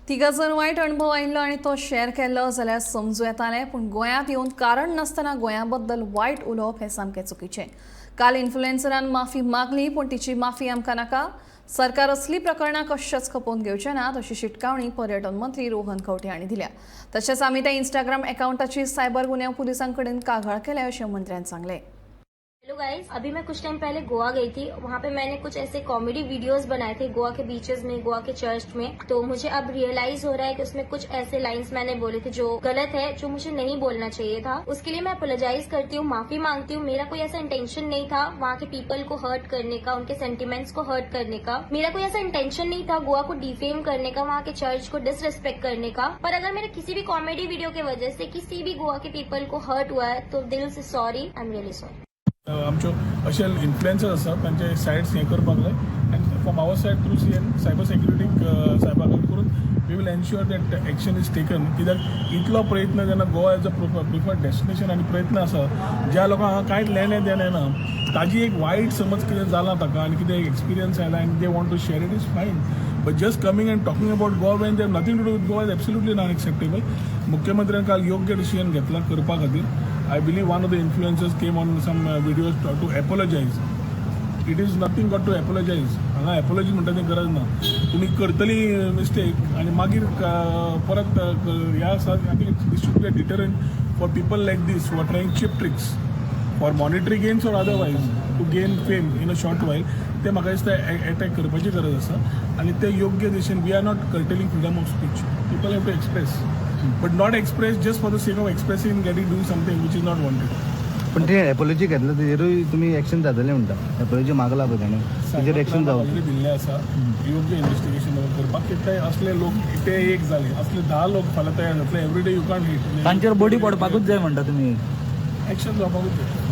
तिका जर वायट अणभव आयिल्लो आनी तो शेअर केल्लो जाल्यार समजूं येतालें, पूण गोंयांत येवन कारण नासतना गोंया बद्दल वायट उलोवप हें सामकें चुकीचें. काल इन्फ्लुएन्सरान माफी मागली, पूण तिची माफी आमकां नाका. सरकार असली प्रकरणां कशेंच खपोवन घेवचें नात, अशी शिटकावणी पर्यटन मंत्री रोहन खंवटे हांणी दिल्या. तशेंच आमी त्या इंस्टाग्राम अकावंटाची सायबर गुन्यांव पुलिसां कडेन कागाळ केल्या, अशें मंत्र्यान सांगलें. हेलो गाइस, अभी मैं कुछ टाइम पहले गोवा गई थी. वहाँ पे मैंने कुछ ऐसे कॉमेडी वीडियोस बनाए थे गोवा के बीचेस में, गोवा के चर्च में. तो मुझे अब रियलाइज हो रहा है कि उसमें कुछ ऐसे लाइंस मैंने बोले थे जो गलत है, जो मुझे नहीं बोलना चाहिए था. उसके लिए मैं अपोलोजाइज करती हूँ, माफी मांगती हूँ. मेरा कोई ऐसा इंटेंशन नहीं था वहाँ के पीपल को हर्ट करने का, उनके सेंटिमेंट्स को हर्ट करने का. मेरा कोई ऐसा इंटेंशन नहीं था गोवा को डिफेम करने का, वहाँ के चर्च को डिसरिस्पेक्ट करने का. पर अगर मेरे किसी भी कॉमेडी वीडियो की वजह से किसी भी गोवा के पीपल को हर्ट हुआ है, तो दिल से sorry, I am really sorry. आमच्यो अशे इन्फ्लुएन्सर्स आसात, तांचे सायट्स हें करपाक जाय आनी from our side through CM cyber सेक्युरिटीक सायबा करून we will ensure that action is taken. कित्याक इतलो प्रयत्न जेन्ना Goa as a preferred destination आनी प्रयत्न आसा, ज्या लोकांक हांगा कांयच लेणें देणें ना, ताजी एक वायट समज कितें जाला ताका आनी कितें एक्सपिरियन्स आयला आनी they want to share it is fine, but just coming and talking about Goa when they nothing to do with Goa is absolutely non acceptable. मुख्यमंत्र्यान काल योग्य डिसिजन घेतला करपा खातीर. I believe one of the influencers came on some videos to apologize. It is nothing got to apologize. हांगा apiology म्हणटा ती गरज ना. तुमी करतली मिस्टेक आनी मागीर परत ह्या आसा. I think this should be a deterrent for people like this who are trying cheap tricks for monetary gains or otherwise to gain fame in a short while. ते म्हाका दिसता एटॅक करपाची गरज आसा आनी ते योग्य दिशेन. We are not curtailing freedom of speech. People have to express, but not express just for the sake of expressing, getting, doing something which is not wanted. पण ते एपोलॉजी घेतलं तेजेरूय तुमी एक्शन जातलें म्हणटा. एपोलॉजी मागला पळय ताणें, तेजेर एक्शन जावं. ऑलरेडी दिल्लें आसा योग्य इन्व्हेस्टिगेशन करपाक, की ते असले लोक, ते एक जाले, असले 10 लोक फाल्यां तयार जातले. Every day you can't hit. तांचेर बडी पडपाकूच जाय म्हणटा तुमी. एक्शन जावपाकूच जाय.